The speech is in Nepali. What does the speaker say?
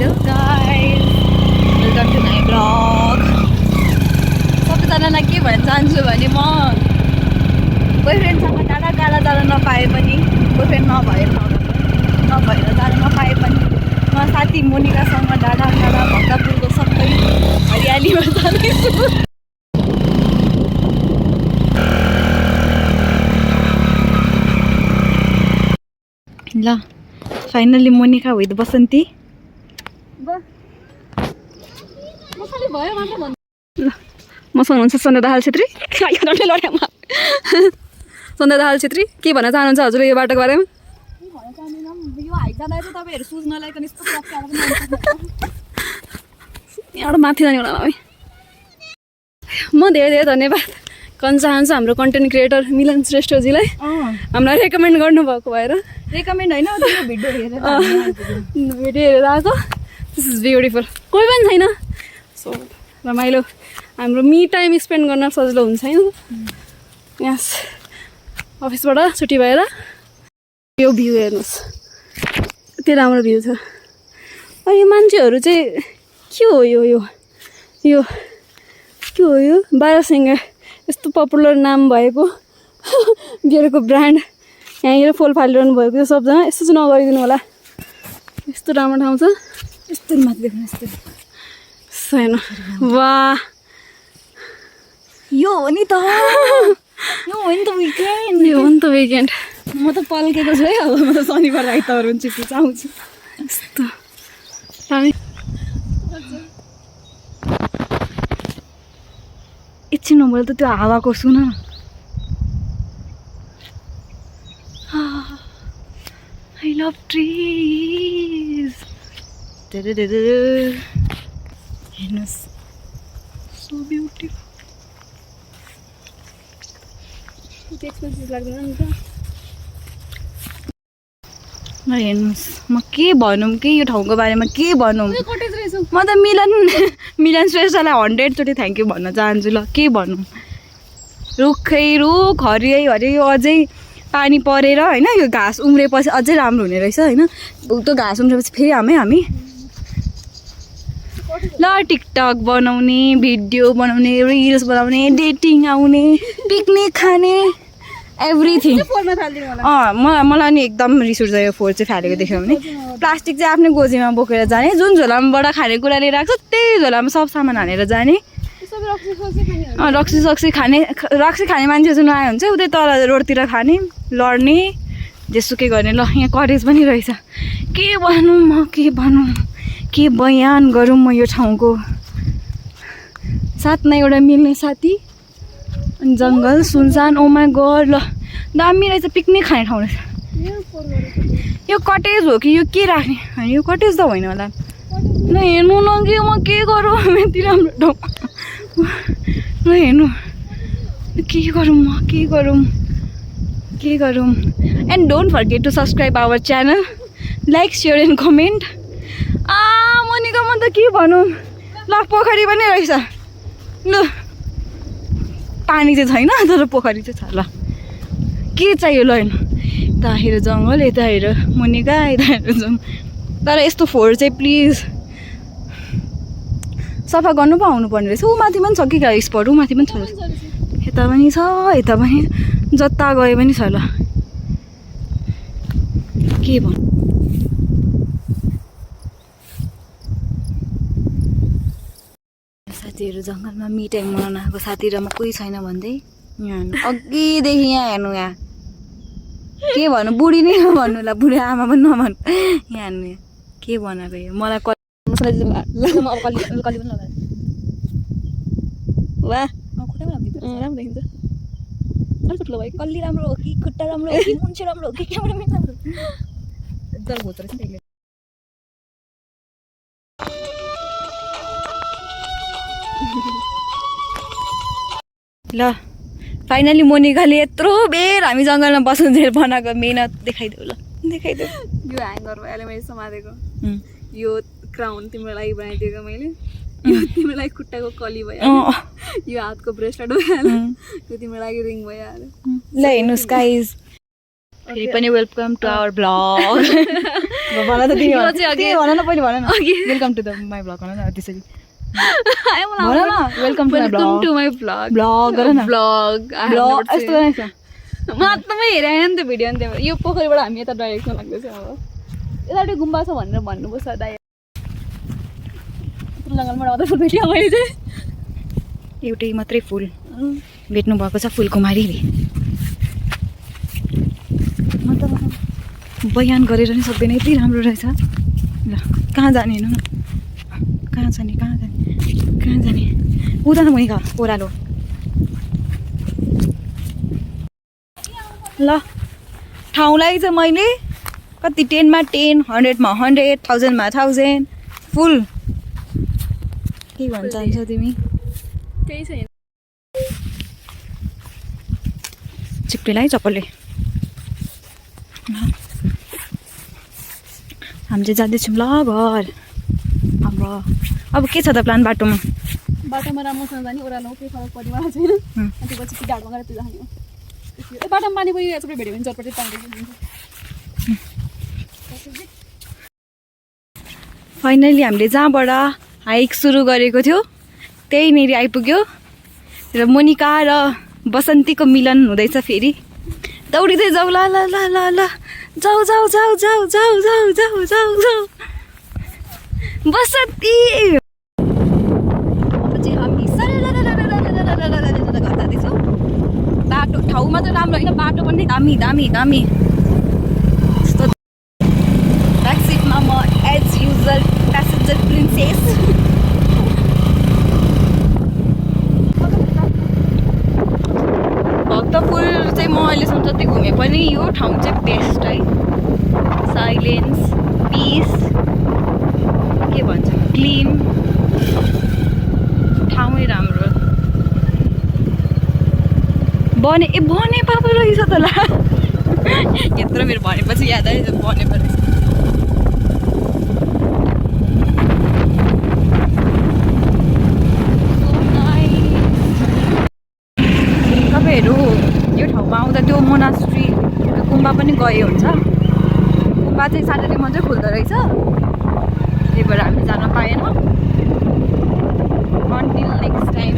Hello guys, welcome to my blog. सबैजनालाई के भन्न चाहन्छु भने म बोयफ्रेन्डसँग टाढा टाढा जान नपाए पनि, बोयफ्रेन्ड नभएर जान नपाए पनि म साथी मोनिकासँग टाढा टाढा भक्तपुरको सबै हरियालीमा जाँदैछु। ल फाइनली मोनिका विथ बसन्ती मसँग हुनुहुन्छ सन्ध्या दाहाल छेत्री। सन्ध्या दाहाल छेत्री के भन्न चाहनुहुन्छ हजुरले यो बाटोको बारेमा? यहाँबाट माथि जाने होला म धेरै धेरै धन्यवाद गर्न चाहन्छु हाम्रो कन्टेन्ट क्रिएटर मिलन श्रेष्ठजीलाई हामीलाई रेकमेन्ड गर्नुभएको भएर। रेकमेन्ड होइन, भिडियो हेरेर आएको। This is beautiful. कोही पनि छैन, सो रमाइलो हाम्रो मी टाइम स्पेन्ड गर्न सजिलो हुन्छ होइन। यस अफिसबाट छुट्टी भएर यो भ्यू हेर्नुहोस्, यति राम्रो भ्यू छ। अनि यो मान्छेहरू चाहिँ के हो यो यो यो के हो यो? बारासिङ्गा यस्तो पपुलर नाम भएको बियरको ब्रान्ड यहाँनिर फोल फालिरहनु भएको यो सबजना यस्तो चाहिँ नगरिदिनु होला। यस्तो राम्रो ठाउँ छ, यस्तो माथि देख्नु यस्तो छैन। वाह यो हो नि त, यो हो नि त विकेन्ड, यो हो नि त विकेन्ड। म त पल्केको छु है, अब म त शनिबार आइतबार पनि छुट्टी चाहन्छु। यस्तो एकछिन मैले त त्यो हावाको सुन। I love trees. हेर्नुहोस्, so beautiful. एक्सपेन्सिभ लाग्दैन नि त। ल हेर्नुहोस्, म के भनौँ कि यो ठाउँको बारेमा के भनौँ। म त मिलन श्रेष्ठलाई 100 चोटि थ्याङ्क यू भन्न चाहन्छु। ल के भनौँ, रुखै रुख, हरियै हरियो, अझै पानी परेर होइन यो घाँस उम्रेपछि अझै राम्रो हुने रहेछ होइन। त्यो घाँस उम्रेपछि फेरि हामी ल टिकटक बनाउने, भिडियो बनाउने, रिल्स बनाउने, डेटिङ आउने, पिकनिक खाने, एभ्रिथिङ। मलाई नि एकदम रिस उठ्छ यो फोहोर चाहिँ फालेको देख्यो भने। प्लास्टिक चाहिँ आफ्नै गोजीमा बोकेर जाने, जुन झोलामाबाट खानेकुरा लिएर आएको छ त्यही झोलामा सब सामान हालेर जाने। रक्सी खाने मान्छे चाहिँ नआयो भने चाहिँ उतै तल रोडतिर खाने, लड्ने, जेसुकै गर्ने। ल यहाँ करेज पनि रहेछ। के भनौँ म, के बयान गरौँ म यो ठाउँको। साथमा एउटा मिल्ने साथी, अनि जङ्गल सुनसान। ओ माई गड, ल दामी रहेछ, पिकनिक खाने ठाउँ रहेछ। यो कटेज हो कि यो के राख्ने? यो कटेज त होइन होला। ल हेर्नु न कि म के गरौँ, यति राम्रो ठाउँ। ल हेर्नु के गरौँ। And don't forget to subscribe our channel, like, share and comment. Monika म त के भनौँ। ल पोखरी पनि रहेछ। ल पानी चाहिँ छैन तर पोखरी चाहिँ छ। ल के चाहियो? ल हेर्नु, यता हेर जङ्गल, यता हेर मोनिका, यता हेर जाउँ। तर यस्तो फोहोर चाहिँ प्लिज सफा गर्नु पो आउनु पर्ने रहेछ। ऊ माथि पनि छ कि स्पट, ऊ माथि पनि छ, यता पनि छ, यता पनि, जता गए पनि छ। ल के भन्नु, साथीहरू जङ्गलमा मी टाइम मनाउन आएको साथी र म कोही छैन भन्दै यहाँ अघिदेखि यहाँ हेर्नु। यहाँ के भन्नु, बुढी नै नभन्नु, ल बुढी आमा पनि नभन्नु। यहाँ हेर्नु के बनाएको यो, मलाई वाह राम्रो देखिन्छ। ठुलो भयो, कल्ली राम्रो हो कि खुट्टा राम्रो हो कि मुन्छे राम्रो हो कि क्यामेरा राम्रो एकदम घोच्छ रहेछ नि। ल फाइनली मोनिकाले यत्रो बेर हामी जङ्गलमा बस्नु धेरै बनाएको मेहनत देखाइदेऊ। ल देखाइदेऊ। यो ह्याङ्गर भयो अहिले मैले समातेको, यो क्राउन तिम्रो लागि बनाइदिएको मैले, यो तिम्रो लागि खुट्टाको कली भयो, यो हातको ब्रेसलेट भयो, यो तिम्रो लागि रिङ भइहाल्यो। ल हेर्नुहोस् गाइज, फेरि पनि वेलकम टु आवर ब्लग। भन त तिमी यो चाहिँ अघि भन न पहिले भन न अघि welcome to the my vlog भन न त्यसरी आयो भन न welcome to my welcome vlog to my vlog vlog गर न भ्लग भ्लग यस्तो रहेछ मात्रै हेरेन नि त भिडियो नि त्यो यो पोखरीबाट हामी यता डाइरेक्सन लाग्दैछ अब यतापट्टि गुम्बा छ भनेर भन्नुपर्छ दाइ जङ्गलबाट मात्रै फुल भेट्यो मैले चाहिँ एउटै मात्रै फुल भेट्नु भएको छ फुलकुमारीले म त बयान गरेर नि सक्दैन यति राम्रो रहेछ ल कहाँ जाने न कहाँ जाने उता न मै ओह्रालो ल ठाउँलाई चाहिँ मैले कति 10 मा 10 100 मा 100 1000 मा 1000 फुल के भन्न चाहन्छौ तिमी केही छैन चिप्लेलाई चप्पलले हामी चाहिँ जाँदैछौँ ल घर अब के छ त प्लान बाटोमा राम्रोसँग जाने ओह्रालो केही फरक परिवार छैन अनि त्यसपछि टिकाहरूमा गएर त्यो जाने हो बाटोमा पानी परिरहेको छ भेट्यो भने चटपटी तान्दै फाइनली हामीले जहाँबाट हाइक सुरु गरेको थियो त्यहीँनिर आइपुग्यो र मोनिका र बसन्तीको मिलन हुँदैछ फेरि दौडिँदै जाऊ ल ल ल ल ल जाऊ जाऊ जाऊ जाऊ जाऊ जाऊ जाऊ जाऊ जाऊ बसन्ती चाहिँ हामी जाँदैछौँ बाटो ठाउँ मात्र राम्रो होइन बाटो पनि दामी दामी दामी यस्तो ब्याक सिटमा म as usual passenger princess Bhaktapur चाहिँ म अहिलेसम्म जति घुमे पनि यो ठाउँ चाहिँ बेस्ट है साइलेन्स पिस के भन्छ क्लिन ठाउँै राम्रो बने पापा रहेछ त ल यत्रो मेरो भनेपछि याद आयो बने रहेछ तपाईँहरू यो ठाउँमा आउँदा त्यो मोनास्ट्री गुम्बा पनि गए हुन्छ गुम्बा चाहिँ सटरडे मात्रै खुल्दो रहेछ त्यही भएर हामी जान पाएन अन्टिल नेक्स्ट टाइम